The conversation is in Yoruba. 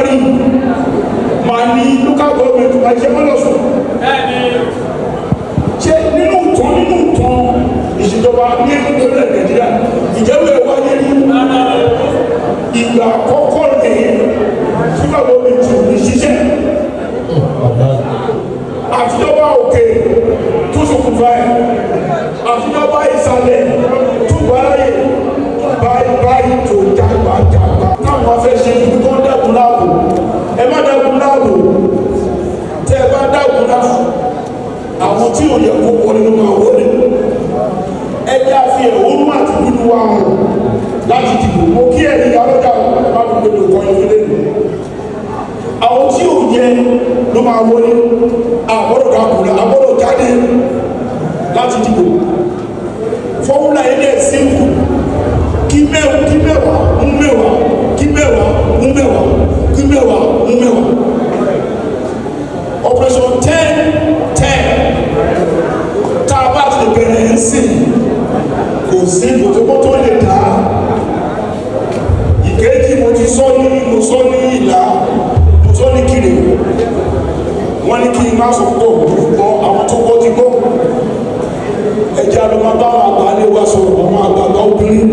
January máa ní local government máa jẹ́ mọ́lọ́sùn. Ṣé nínú ìtàn ìṣèjọba ní ìpínlẹ̀ Nàìjíríà, ìjẹ́wé wáyé ní ìgbà àkọ́kọ́ rèé tí bàbá mi tù ní ṣiṣẹ́ àtijọba òkè tó ṣokùnfà ẹ̀, àtijọba ìsàlẹ̀ tó gbáráyè báyìí báyìí tó jágbajàgba táwọn afẹ́ ṣe ibi tó ń dẹ́kun láàbò. Ẹ má dẹ́kun láàbò. Tẹ́ ẹ bá dẹ́kun láàbò, àwọn tí ò yẹ kó wọlé ló máa wọlé. Ẹ jẹ́ àfi ẹ̀hónú àti bínú wa hàn láti dìbò. Mo kí ẹ̀yin ìyálọ́jà, má fi gbèdò kọ́ ìfilé. Àwọn tí ò yẹ ló máa wọlé. Àgbọ́dọ̀ dàkùnrin, àgbọ́dọ̀ jáde láti dìbò. Formula yìí dẹ̀ simple: kí mẹ́wàá, kí mẹ́wàá mú mẹ́wàá, kí mẹ́wàá mú mẹ́wàá, kí mẹ́wàá mú mẹ́wàá. Operation 10-10, tá a bá ti lè bẹ̀rẹ̀ ń sìn, kò sí kòtókótó lè dá. Ìkéjì, mo ti sọ ní, mo sọ ní ìlà, mo sọ ní kiri. Wọ́n ní kí n má sọ púpọ̀ gbọ́. Àwọn tó gbọ́ ti gbọ́. Ẹjẹ́ àlọ́ máa bá àwọn àgbà lé wa sọ̀rọ̀, àwọn àgbààgbà obìnrin.